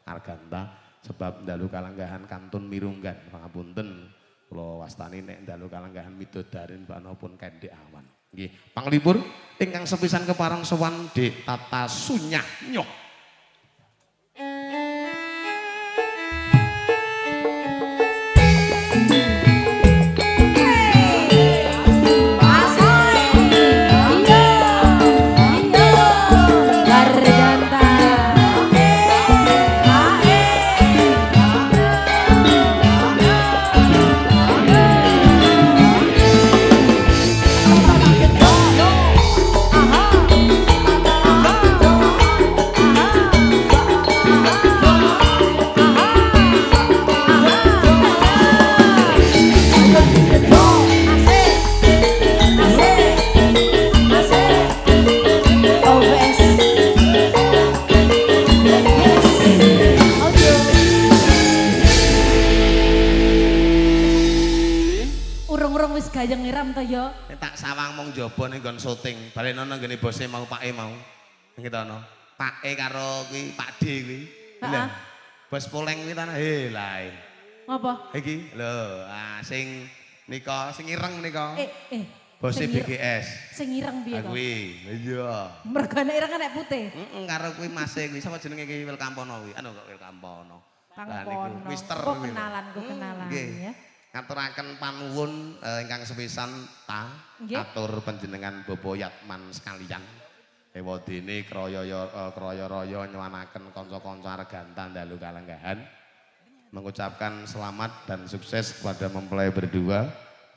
Arganta sebab dalu kalanggahan kantun mirunggan pangapunten kula wastani nek dalu kalanggahan midodarin pun kendhek awan. Nggih, panglipur ingkang sepisan kepareng sowan Dik Tata Sunyah Nyoh. Gayeng ngiram to ya. Tak sawang mung jaba ning nggon syuting. Balenono nggone bose mau pake mau. Ngetono. Pake karo kuwi Pak D kuwi. Lha. Bos poleng kuwi ta. He lae. Ngopo? Iki lho, ah sing nika sing ireng nika. Bose BGS. Sing ireng piye to? Kuwi. Iya. Mergo nek ireng nek putih. Heeh, karo kuwi mase kuwi sapa jenenge iki Wilkampono kuwi. Anu kok Wilkampono. Lah niku Mister kuwi. Kenalan ku kenalan ya. Ngaturaken panuwun ingkang sepisan ta atur panjenengan Bapak Yatman sekalian. Ewadene kraya-raya nyuwanaken kanca-kanca Arganta dalu kalanggahan. Mengucapkan selamat dan sukses kepada mempelai berdua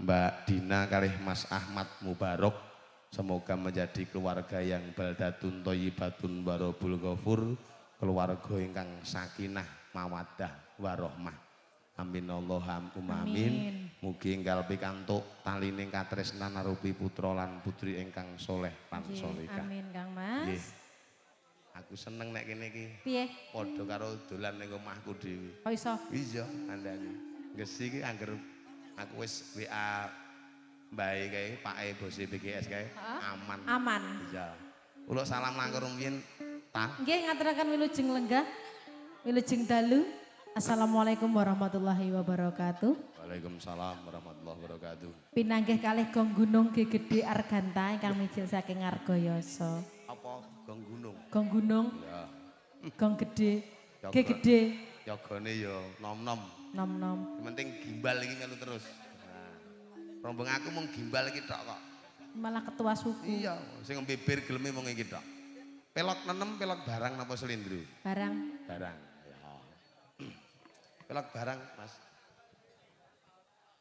Mbak Dina kalih Mas Ahmad Mubarok. Semoga menjadi keluarga yang baldatun thayyibatun warabul ghafur, keluarga ingkang sakinah mawaddah warahmah. Amin Allahumma amin. Mugi enggal pikantuk talining katresnan arupi putra lan putri ingkang soleh lan solehah. Amin Kang Mas. Nggih. Aku seneng nek kene iki. Piye? Padha karo dolan ning omahku dhewe. Kok iso? Iya, kandhani. Gesi iki angger aku wis WA mbae kae, pake bose BGS kae, aman. Aman. Iya. Kula salam langkung rumiyin ta. Nggih, ngaturaken wilujeng lenggah. Wilujeng dalu. Assalamualaikum warahmatullahi wabarakatuh. Waalaikumsalam warahmatullahi wabarakatuh. Pinanggih kalih gong gunung Gegede Arganta ingkang mijil saking Ngargoyoso. Apa gong gunung? Gong gunung. Ya. Gong gede. Gegede. Yogane ya nom-nom. Nom-nom. Yang penting gimbal iki melu terus. Nah. Rombong aku mung gimbal iki tok kok. Malah ketua suku. Iya, sing mbibir geleme mung iki tok. Pelok nenem, pelok barang napa selindro? Barang. Barang. Pelok barang, Mas.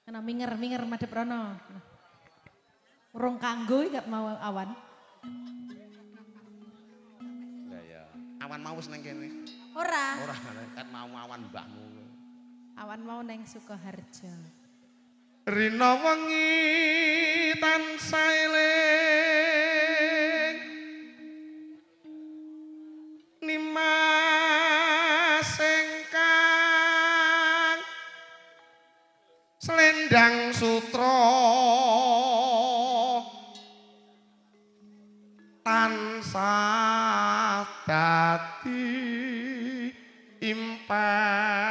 Kena minger-minger madhep rono. Urung kanggo iki gak mau awan. Lah ya, awan mau wis nang kene. Ora. Ora, kan mau awan mbahmu. Awan mau neng Sukoharjo. Rina wengi tansah eling. Nimas ingkang selendang sutra tansah dadi impan.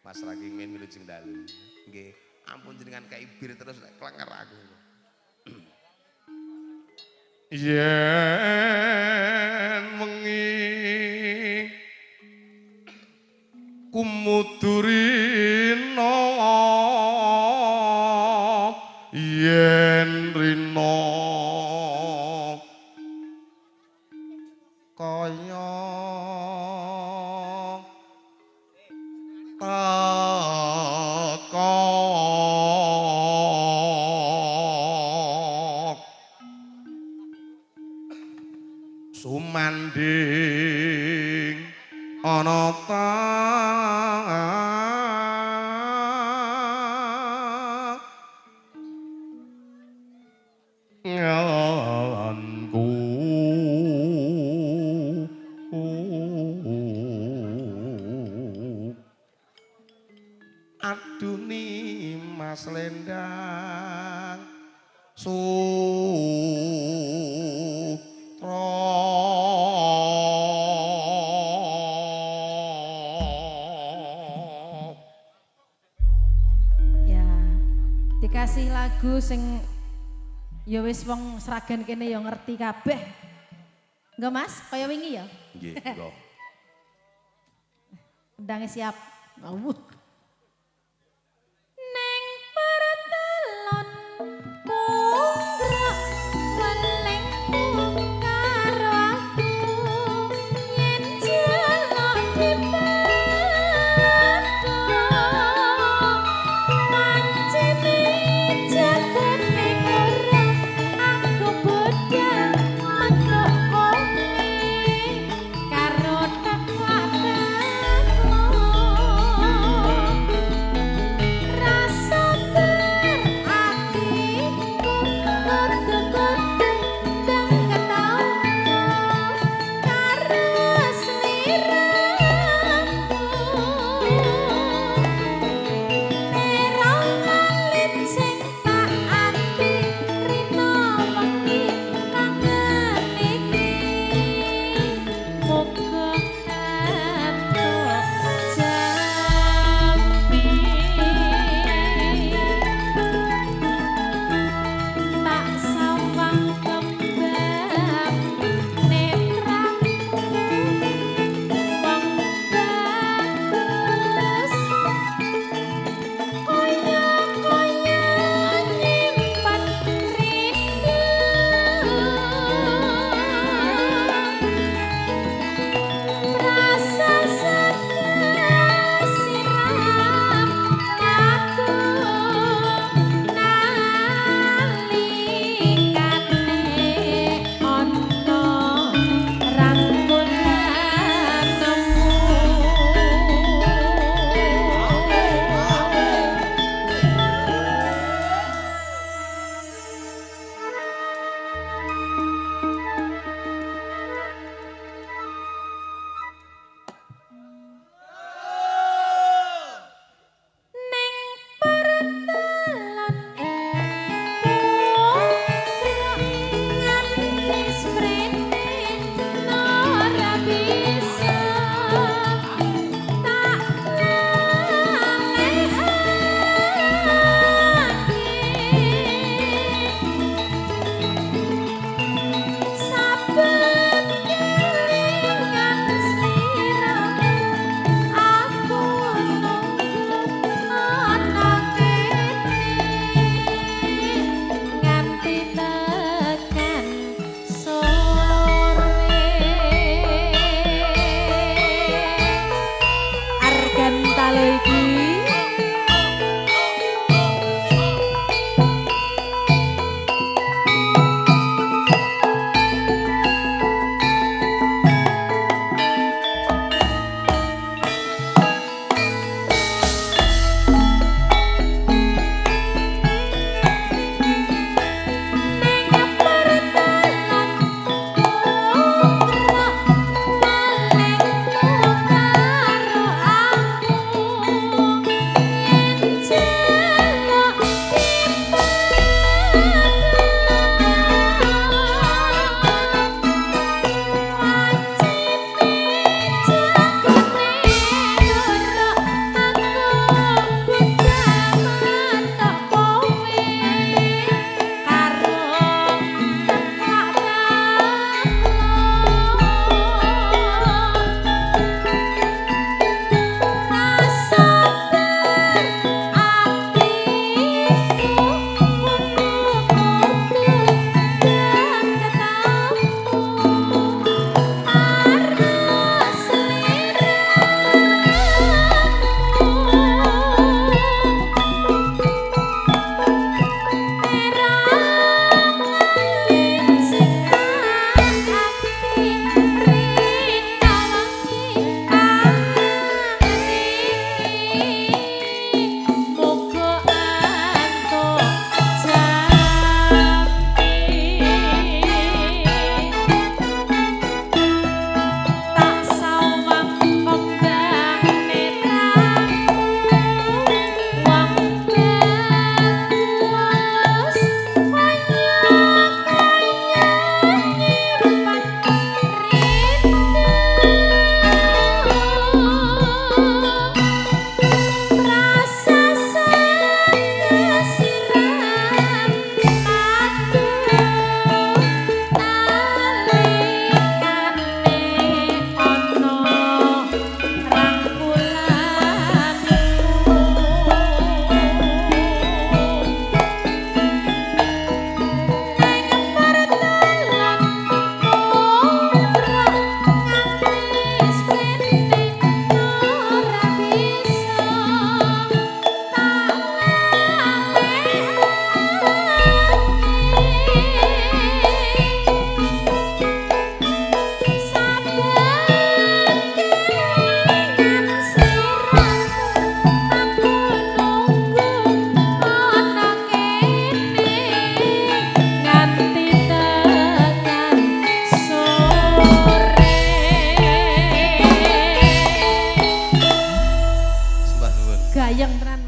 Mas Rakimin wilujeng dalu. Nggih, ampun jenengan kaibir terus klenger aku. Yen wengi kumudurina yen rina kaya teka sumanding ana ta nganku. Aduh Nimas Lendang Sutra. Ya, dikasih lagu sing ya wis wong Sragen kene ya ngerti kabeh. Enggak Mas, kaya wingi ya? Nggih, monggo. Kendangnya siap. Awuh. Neng pertelon punggrok welingmu karo aku yen jaluk dipethuk pancene jagone ora aku budal metuk kowe karo teklak-tekluk. Gayeng tenan.